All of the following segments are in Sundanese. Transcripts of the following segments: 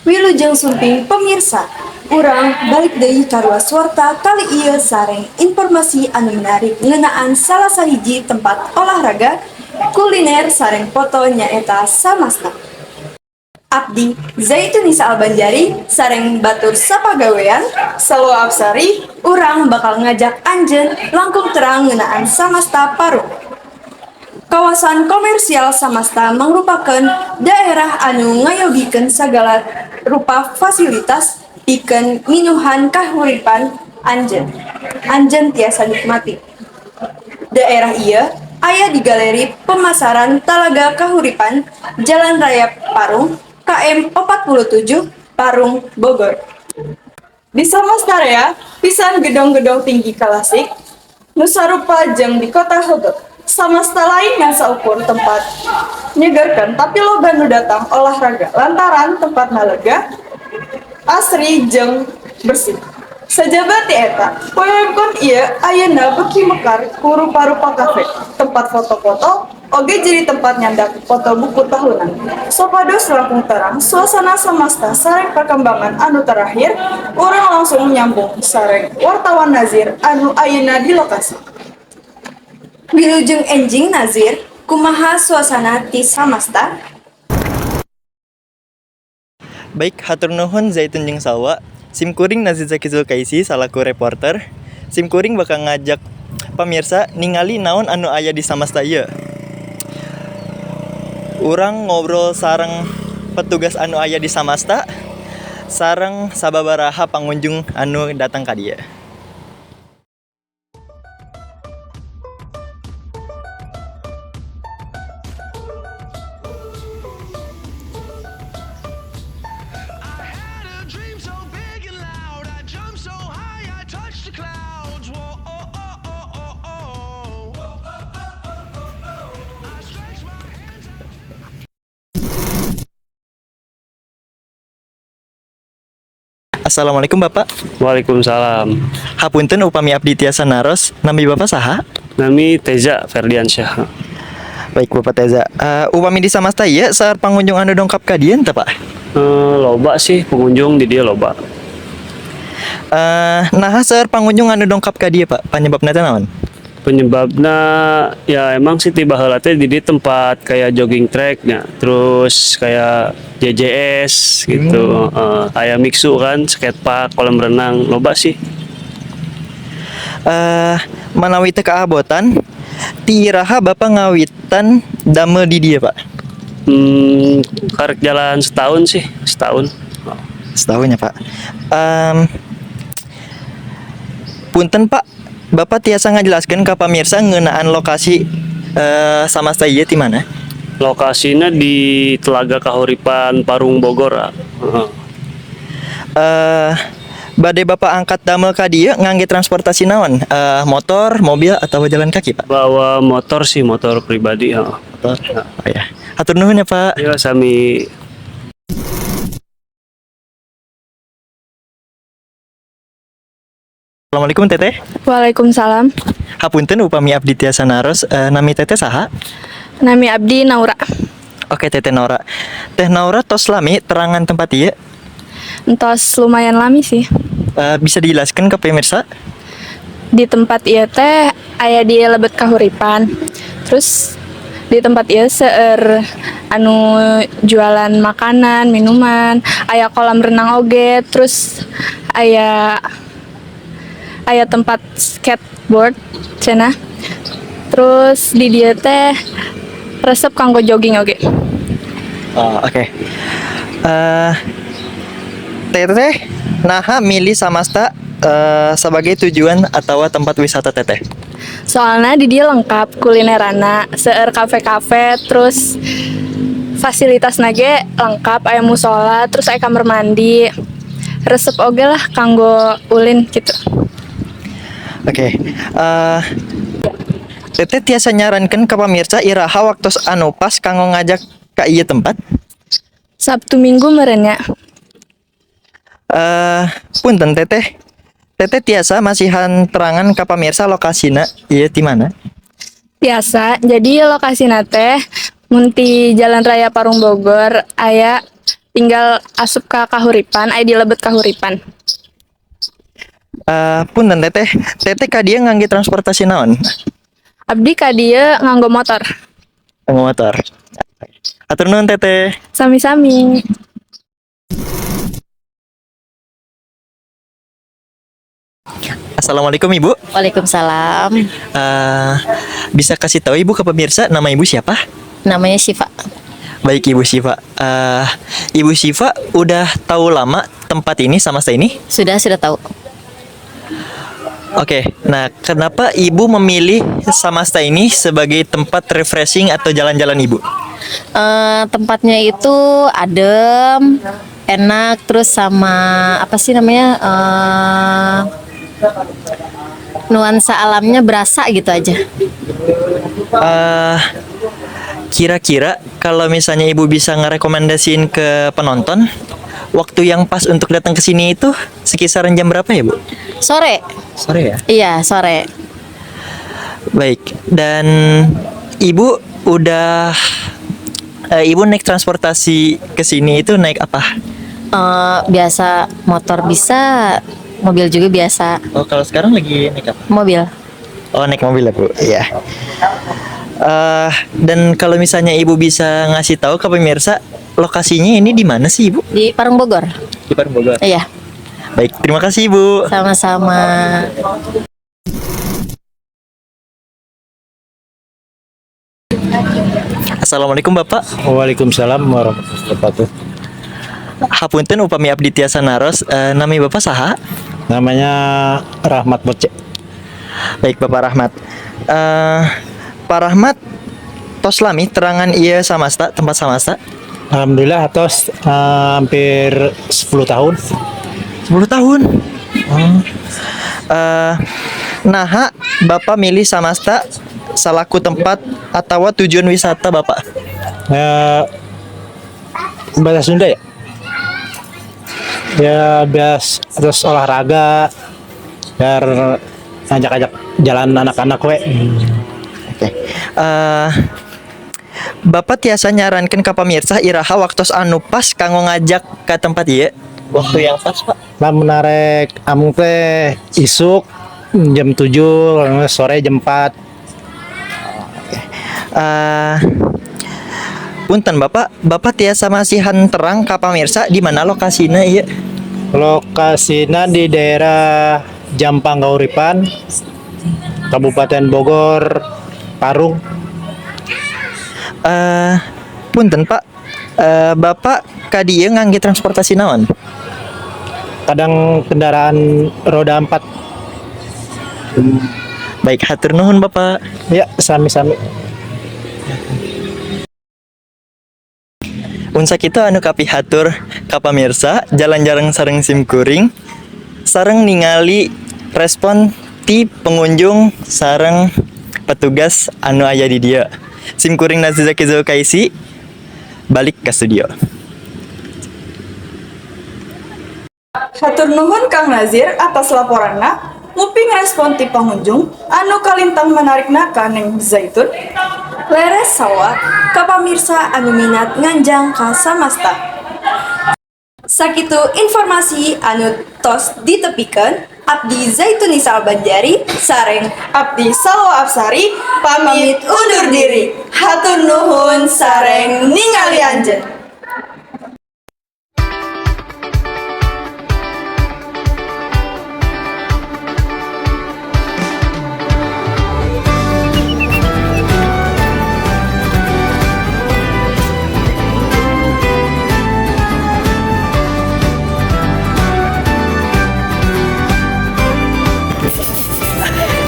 Wilujeng sumping, pemirsa. Urang balik deui ka Ruas Warta, kali ieu sareng informasi anu menarik ngeunaan salah sahiji tempat olahraga, kuliner sareng foto, nyaeta Samasta. Abdi Zaitunisa Albanjari sareng batur sapagawean Salwa Apsari. Urang bakal ngajak anjeun langkung terang ngeunaan Samasta Parung. Kawasan komersial Samasta mangrupakeun daerah anu ngayogikeun sagala rupa fasilitas pikeun nginuhan kahuripan anjeun. Anjeun tiasa nikmati. Daerah ieu aya di Galeri Pemasaran Talaga Kahuripan, Jalan Raya Parung, KM 47, Parung, Bogor. Di Samasta rea pisan gedong-gedong tinggi klasik nu sarupa jeung di kota Heubeul. Samasta lain ngan saukur tempat nyegerkeun, tapi loba nu datang olahraga lantaran tempatna lega, asri jeung bersih. Sajaba ti eta, wewengkon ieu ayeuna beuki mekar ku rupa-rupa kafe, tempat foto-foto, oge jadi tempat nyandak foto buku tahunan. Supados langkung terang suasana Samasta sareng perkembangan anu terakhir, urang langsung nyambung sareng wartawan Nazir anu ayeuna di lokasi. Wilujeng enjing, Nazir, kumaha suasana di Samasta? Baik, hatur nuhun, Zaitun jeung Salwa. Sim kuring Nazir Zaki Zulkaisi salaku reporter. Sim kuring bakal ngajak pamirsa ningali naon anu aya di Samasta ieu. Urang ngobrol sareng petugas anu aya di Samasta sareng sababaraha pangunjung anu datang ka dieu. I had a dream so big and loud. I jumped so high, I touched the clouds. Whoa, oh. I stretched my hands. Assalamualaikum, Bapak. Waalaikumsalam. Hapunten upami abdi tiasa naros, nami Bapak saha? Nami Teza Ferdiansyah. Baik, Bapak Teza. Upami di Samasta ieu seueur pangunjung anu dongkap ka dieu teu, Pak? Loba sih pengunjung di dieu, loba. Nah, seueur pangunjung anu dongkap ka dieu, Pak? Panyebabna teh naon? Penyebabna ya emang sih ti baheula teh di dieu tempat kayak jogging tracknya, terus kayak JJS gitu, aya Mixue kan, skatepark, kolam renang, loba sih. Manawi teu kaabotan, ti iraha Bapak ngawitan damel di dieu, Pak? Karek jalan setahun sih, setahun. Setahun ya, Pak. Punten, Pak, Bapak tiasa ngajelaskeun ka pamirsa ngeunaan lokasi Samasta ieu di mana? Lokasinya di Telaga Kahuripan, Parung, Bogor. Ah. Heeh. Bade Bapak angkat damel ka dieu ngangge transportasi naon? Motor, mobil, atau jalan kaki, Pak? Bawa motor sih, motor pribadi. Heeh. Motor. Oh ya. Hatur nuhun ya, Pak. Ya, sami. Assalamualaikum, Teteh. Waalaikumsalam. Hapunten upami abdi tiasa naros, nami Teteh saha? Nami abdi Naura. Oke, Teteh Naura. Teh Naura tos lami terangan tempat ieu? Entos lumayan lami sih. Bisa dijelaskan ke pemirsa? Di tempat ieu teh aya di lebet Kahuripan. Terus di tempat ieu seueur anu jualan makanan, minuman, aya kolam renang oge, terus aya aya tempat skateboard cenah. Terus di dieu teh resep kanggo jogging oge. Oh, oke. Teteh naha milih Samasta sebagai tujuan atau tempat wisata Teteh? Soalnya di dieu lengkap kulinerana, seueur kafe-kafe, terus fasilitasna ge lengkap, aya musola, terus aya kamar mandi. Resep oge lah kanggo ulin gitu. Oke. Teteh tiasa nyarankan ke pemirsa iraha waktu anu pas kanggo ngajak ke ieu tempat? Sabtu Minggu meureun nya. Punten, Teteh. Teteh tiasa masihan terangan ke pamirsa lokasina ieu di mana? Biasa, jadi lokasina teh mun ti Jalan Raya Parung Bogor aya Tinggal asup ka Kahuripan, aya di lebet Kahuripan. Punten, Teteh, Teteh ka dieu ngangge transportasi naon? Abdi ka dieu nganggo motor. Nganggo motor. Hatur nuhun, Teteh. Sami-sami. Assalamualaikum, Ibu. Waalaikumsalam. Bisa kasih tahu Ibu ke pemirsa nama Ibu siapa? Namanya Syifa. Baik, Ibu Syifa. Ibu Syifa udah tahu lama tempat ini, Samasta ini? Sudah tahu. Oke, nah, kenapa Ibu memilih Samasta ini sebagai tempat refreshing atau jalan-jalan Ibu? Tempatnya itu adem, enak, terus sama apa sih namanya, nuansa alamnya berasa gitu aja. Kira-kira kalau misalnya Ibu bisa ngerekomendasiin ke penonton, waktu yang pas untuk datang ke sini itu sekisaran jam berapa ya, Bu? Sore. Sore ya? Iya, sore. Baik, dan Ibu udah Ibu naik transportasi ke sini itu naik apa? Biasa motor bisa, mobil juga biasa. Oh, kalau sekarang lagi naik apa? Mobil. Oh, naik mobil ya, Bu. Iya. Dan kalau misalnya Ibu bisa ngasih tahu ke pemirsa, lokasinya ini di mana sih, Ibu? Di Parung Bogor. Di Parung Bogor. Iya, Baik, terima kasih, Ibu. Sama-sama. Assalamualaikum, Bapak. Waalaikumsalam warahmatullahi wabarakatuh. Hapunten upami abdi tiasa naros, nami Bapak saha? Namanya Rahmat Boce. Baik, Bapak Rahmat. Pak Rahmat tos lami terangan ieu Samasta, tempat Samasta? Alhamdulillah atos hampir 10 tahun. 10 tahun. Oh. Naha Bapak milih Samasta salaku tempat atau tujuan wisata Bapak? Bahasa Sunda ya? Ya bias terus olahraga biar ngajak-ajak jalan anak-anak we. Oke. Bapak tiasa nyarankan ke pemirsa iraha waktu anu pas kanggo ngajak ke tempat ieu? Waktu yang pas, Pak. Lamun narek amung teh isuk jam 7, sore jam 4. Punten Bapak, Bapak tiasa masihan terang ka pamirsa di mana lokasina ieu? Lokasinya di daerah Jampang Kahuripan, Kabupaten Bogor, Parung. Punten Pak, Bapak ka dieu ngangge transportasi naon? Kadang kendaraan roda 4. Baik, hatur nuhun, Bapak. Ya, sami-sami. Unsa kitu anu kapihatur ka pamirsa jalan-jalan sareng sim kuring sareng ningali respon ti pengunjung sareng petugas anu aya di dieu. Sim kuring Nazizaki Zulkaisi balik ke studio. Hatur nuhun, Kang Nazir, atas laporanna. Nguping respon ti pengunjung anu kalintang manarikna ka Neng Zaitun. Leres, Salwa, ka pamirsa anu minat nganjang ka Samasta. Sakitu informasi anu tos ditepikeun, abdi Zaitun Nisa Banjari sareng Abdi Salwa Absari pamit undur diri. Hatur nuhun sareng ningali anjeun.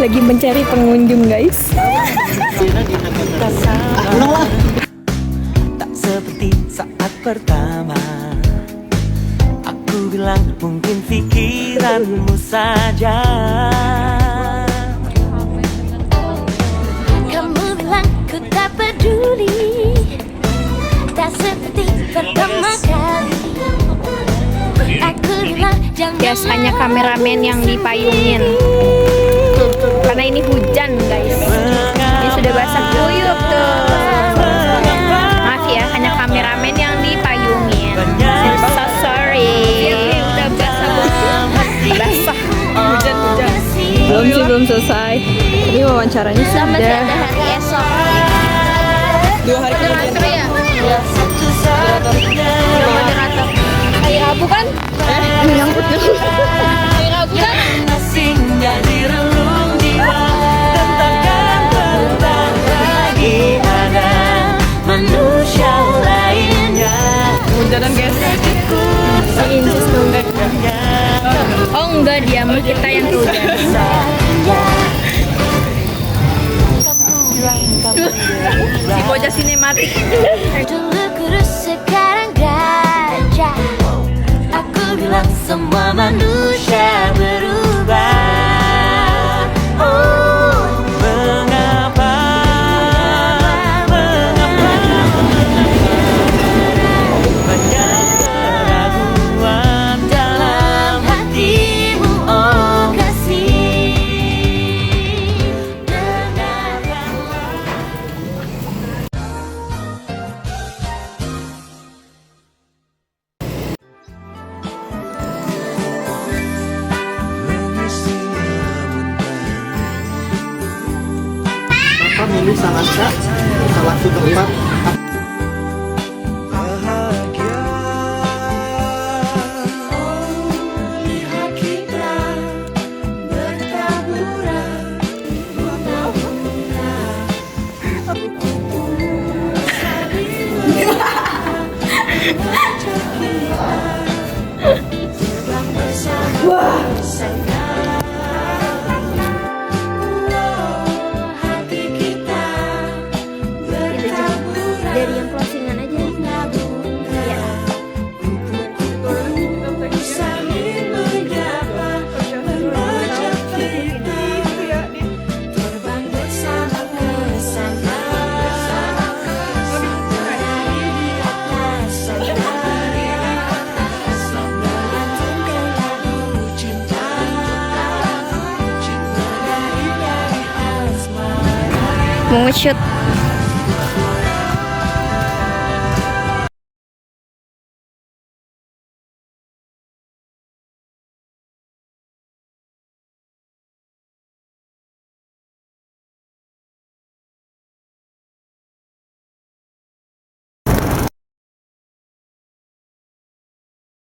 Lagi mencari pengunjung, guys. Tak seperti saat pertama. Aku bilang mungkin pikiranmu saja. Kamu bilang ku tak peduli. Tak seperti pertama kali. Aku bilang jangan. Guys, hanya kameramen yang dipayungin. Karena ini hujan, guys. Ini sudah basah kuyup tuh. Maaf ya, hanya kameramen yang dipayungin. Wawancaranya Sama sudah. ada hari esok. 2 hari kemudian. Moderator ya? Moderator. Kayak abu kan? Nyangkut dulu. Kayak abu kan? Singgah di relung jiwa tentang kan pernah lagi ada manusia lainnya. Hujanan, guys. Oh enggak, dia mah kita yang kehujanan. Si bocah sinematik. Dulu kurus, sekarang gajah. Aku bilang semua manusia berubah. Oh, mengapa, mengapa banyak keraguan dalam hatimu, oh kasih. Dengarkanlah. Bapak milih Samasta salah satu tempat. Bahagia. Lihat kita bertaburan bunga-bunga. Mengajak kita terbang bersama ke sana. Oh, hati kita bertaburan Dari yang closingan aja. Bunga-bunga. Iya. Kupu-kupu saling menyapa, mengajak kita terbang bersama ke sana. Menari di atas sana, melantunkan lagu cinta, cinta dari dari asmara. Mau nge-shoot.